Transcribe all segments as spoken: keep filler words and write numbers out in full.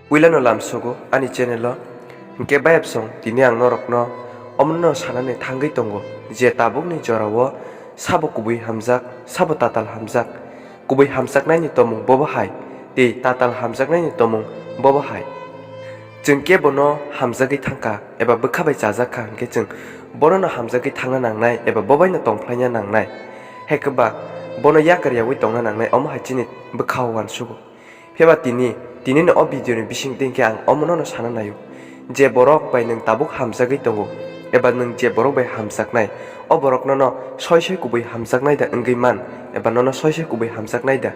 Puilano lamsogo ani channel o, hinkhe bayapsong tini ang norokno omono sanani thangwi tongo je tabukni jorao sabo kubui hamjak, sabo tatal hamjak. Kubui hamjaknaini tomung bobo hai, tei tatal hamjaknaini tomung bobo hai. Chwng kebono hamjagwi thangkha eba bwkha bai chajakha hinkhe chwng bonono hamjagwi thangna nangnai eba bobaino tongphlaina nangnai. Hekhe ba bono yakar yaui tongna nangnai, omo hai chini bwkhao uansugo. Phiya ba tini, tinini o video ni bisingtwi hinkhe ang omono no sana naio, je borok bai nwng tabuk hamjagwi tongo, eba nwng je borok bai hamjaknai, o borok nono soi soi kubui hamjaknai da wngwi man, eba nono soi soi kubui hamjaknai da,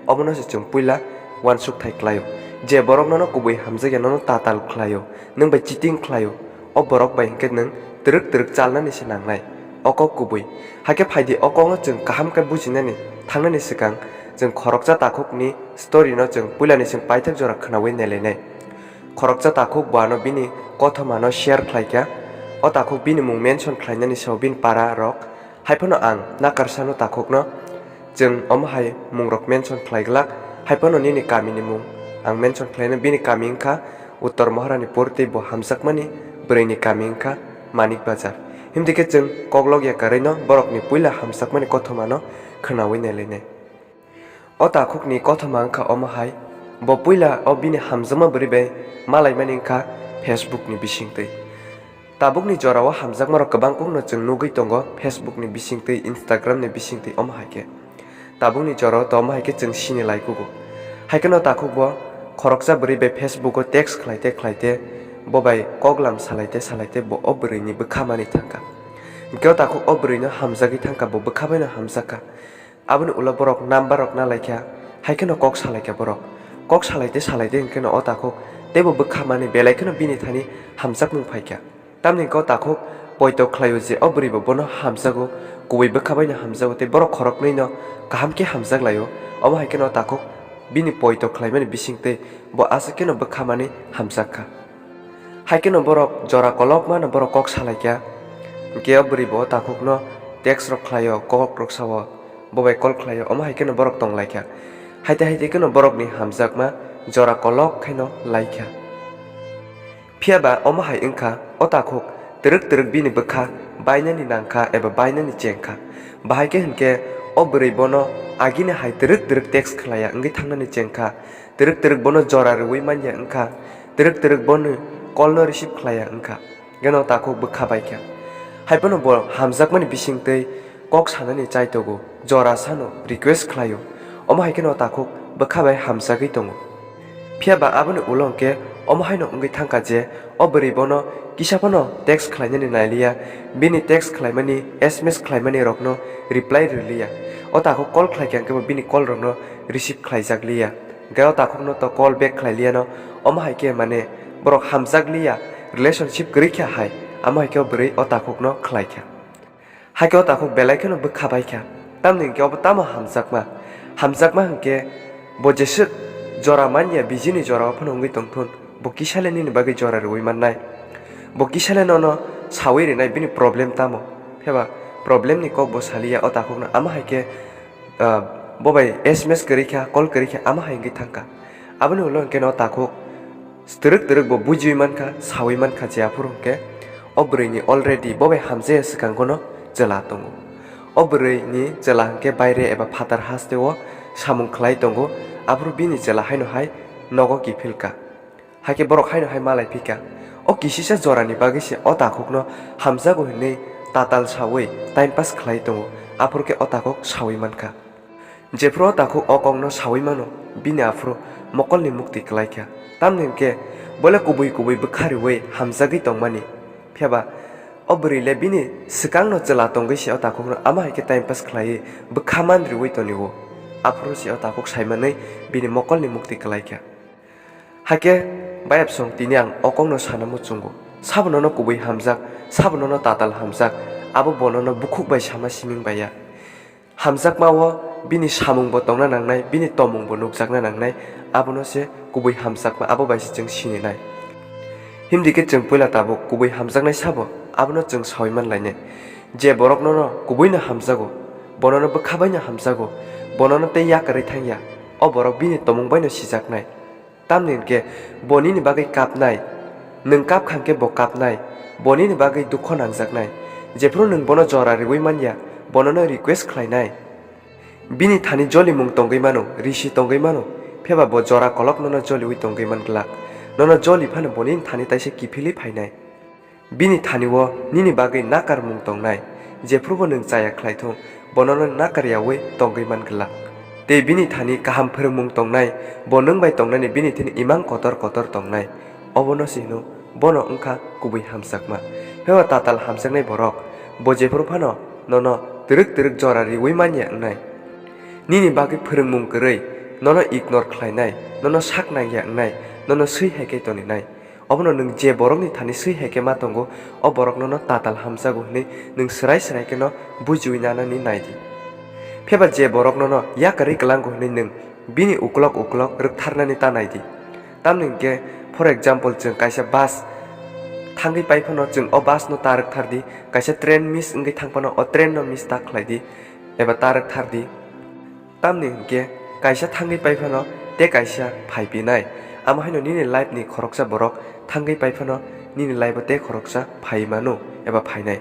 omono se chwng puila uansuk thai khlaio. Je borok nono kubui hamjakya, nono tatal khlaio, nwng bai cheating khlaio, o borok bai hinkhe nwng twrwk twrwk chalnani se nangnai. O kok kubui. Haikhe phaidi o kokno chwng kaham khe bujinani thangnani swkang chwng khoroksa takhukni story no chwng puilani chwng paithak jora khwnaui nailainai. Khoroksa takhuk bo ano bini kothoma no share khlaikha. O takhuk bini mung mention khlainani sao bini para rok. Haiphano ang nakarsano takhukno chwng omo hai mungrok mention khlai glak, haiphano nini kamini mung ang mention khlaino, bini kami wngkha Uttor Maharani Pur tei bo hamjakmani bwrwini kami wngkha Manik Bazar. Himdi khe chwng koklok ya karwino borokni puila hamjakmani kothomano khwnaui nailainai. O takhukni kothoma wngkha omo hai, bo puila o bini hamjakma bwrwi bai malaimani wngkha Facebook ni bisingtwi. Tabukni jorao hamjakmarok kwbang kokno chwng nugwi tongo Facebook ni bisingtwi, Instagram ni bisingtwi, omo hai khe tabukni jorao to omo hai khe chwng sini lai kugo. Hai kheno takhuk bo khoroksa bwrwi bai Facebook o text khlaite khlaite, bo bai koklam salaite salaite bo o bwrwini bwkha mani thangkha. Hinkhe o takhuk o bwrwino hamjagwi thangkha, bo bwkha baino hamjakha. Aboni ulo borok number rok na laikha, hai kheno kok salaikha borok. Kok salaite salaite hinkhe no o takhuk teibo bwkha mani belai kheno bini thani hamjakmung phaikha. Tamni hwnkhe o takhuk poito khlaio je o bwrwi bo bono hamjago, kubui bwkha baino hamjago tei borok khoroknwi no kaham khe hamjak laio. Omo hai kheno o takhuk bini poito khlaimani bisingtwi bo aswk kheno bwkha mani hamjakha. Hai kheno borok jora kolokma no borok kok salaikha. Hinkhe o bwrwi bo o takhukno text rok khlaio, kok rok sao, bo bai call khlaio, omo hai kheno borok tong laikha. Haite haite kheno borokni hamjakma jora kolok khaino laikha. Phiya ba omo hai wngkha, o takhuk twrwk twrwk bini bwkha bainani nangkha eba bainani chengkha. Bahai khe hinkhe o bwrwi bono agini hai twrwk twrwk text khlaiya wngwi thangnani chengkha. Twrwk twrwk bono jora rwui manya wngkha, twrwk twrwk boni call no receive khlaiya wngkha, geno takhuk bwkha baikha. Haiphano bo hamjakmani bisingtwi kok sanani chaitogo, jora sano request khlaio, omo hai kheno takhuk bwkha bai hamjagwi tongo. Phiya ba aboni ulo hwnkhe omo haino wngwi thangkha je o bwrwi bono kisa phano text khlainani nailiya, bini text khlaimani, S M S khlaimani rokno reply rwliya. O takhuk call khlaikha hwnkhe bo bini call rokno receive khlaijakliya. Hwnkhe o takhukno to call back khlai liya no, omo hai khe mane borok hamjak liya, relationship kwrwi khe hai, amo hai khe o bwrwi o takhukno khlai kha. Hai khe o takhuk belai kheno bwkha bai kha, tamni hwnkhe obo tamo hamjakma? Hamjakma hwnkhe bo jeswk jora man ya, bijini jora o phano wngwi tong thun, bo kisa le nini bagwi jora rwui mannai? Bo kisa le nono saui rinai bini problem tamo? Pheba problem ni kok bo saliya o takhukno, amo hai khe ah, bo bai S M S kwrwi kha, call kwrwi kha, amo hai wngwi thang kha. Aboni ulo hwnkhe no takhuk twrwk twrwk bo bujiui man kha, saui man kha je aphuru hwnkhe o bwrwini already bo bai hamjaya swkango no chwla tongo. O bwrwini chwla hwnkhe baire eba phatar haste o samung khlai tongo, aphuru bini chwla haino hai nogo kiphil kha. Hakhe borok haino hai malai phi kha. O kisisa jorani bagwi se o takhukno hamjago hinwi tatal saui time pass khlai tongo, aphuru khe o takhuk saui man kha. Jephuru o takhuk o kokno saui mano, bini aphuru mokolni mukti klai kha. Tamni hwnkhe bo le kubui kubui bwkha riui hamjagwi tongmani. Phiya ba o bwrwi le bini swkangno chwla tongwi se o takhukno amo hai khe time pass khlaiwi bwkha man riui tonio. Aphuru se o takhuk sai manwi bini mokolni mukti klai kha. Hakhe bayapsong tini ang o kokno sana muchungo. Sabo nono kubui hamjak, sabo nono tatal hamjak, abo bo nono bukhuk bai sama siming bai ya. Hamjakma o bini samung bo tongna nangnai, bini tomung bo nukjakna nangnai, abono se kubui hamjakma, abo bai se chwng sininai. Himdi khe chwng puila tabuk kubui hamjaknai sabo, abono chwng saui man lainai. Je borok nono kubui no hamjago, bo nono bwkha bai no hamjago, bo nono tei yakarwi thang ya, o borok bini tomung bai no sijaknai. Tamni hwnkhe bo nini bagwi kapnai, nwng kap kha hwnkhe bo kapnai, bo nini bagwi dukho nangjaknai. Jephru nwng bono jora riui man ya, bonono request khlainai. Bini thani jolimung tongwi mano, risi tongwi mano, pheba bo jora kolok nono joliui tongwi man glak. Nono joli phano bo nini thani taisa kiphilwi phainai. Bini thani-o nini bagwi nakarmung tongnai, jephrubo nwng chaya khlai thung, bo nono nakar yaui tongwi man glak. Tei bini thani kaham phwrwngmung tongnai, bo nwng bai tongnani bini thani imang kotor kotor tongnai. Obono se hino, bono wngkha kubui hamjakma. Pheo tatal hamjaknai borok, bo jephru phano nono twrwk twrwk jora riui man ya wngnai. Nini bagwi phwrwngmung kwrwi, nono ignore khlainai, nono sak nang ya wngnai, nono swi hai khe toninai. Obono nwng je borokni thani swi hai khe ma tongo, o borok nono tatal hamjago hwnwi nwng swrai swrai kheno bujiui nanani nai di. Pheba je borok nono yakarwi kwlango hwnwi nwng bini uklok uklok rwktharnani ta nai di. Tamni hwnkhe, for example, chwng kaisa bus thangwi pai phano chwng o bus no ta rwkthar di, kaisa train miss wngwi thang phano o train no miss ta khlai di eba ta rwkthar di. Tamni hwnkhe kaisa thangwi pai phano tei kaisa phai pinai. Amo haino nini life ni khoroksa borok thangwi pai phano nini life o tei khoroksa phai mano eba phainai.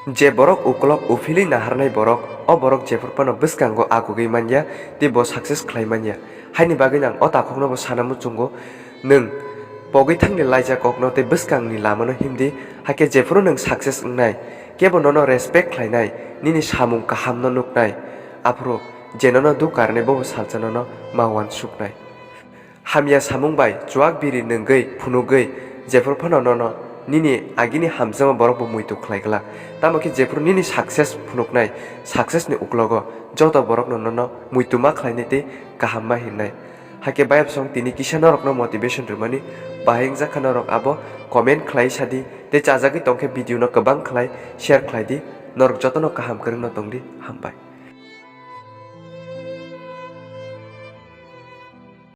Je borok ukolok uphilwi naharnai borok, o borok jephru phano bwskango agugwi man ya tei bo success khlai man ya. Haini bagwi ang o takhukno bo sana muchungo, nwng pogwi thangni laijak kokno tei bwskangni lamano himdi, hakhe jephru nwng success wngnai, kebo nono respect khlainai, nini samung kahamno nuknai, aphuru je nono duk karnai bobo salsa nono ma uansuknai. Hamya samung bai chuak biri nwngwi phunugwi jephru phano nono nini agini hamjakma borok bo muitu khlai glak. Tamo khe jephru nini success phunuknai, success ni uklogo joto borokno nono muitu ma khlainai tei kaham ma hinnai. Hakhe bayapsong tini kisa norokno motivation rwmani bahai wngjak kha norok abo comment khlai sadi tei chajagwi tongkhe video no kwbang khlai share khlai di. Norok jotono kaham kwrwngno tongdi, hambai.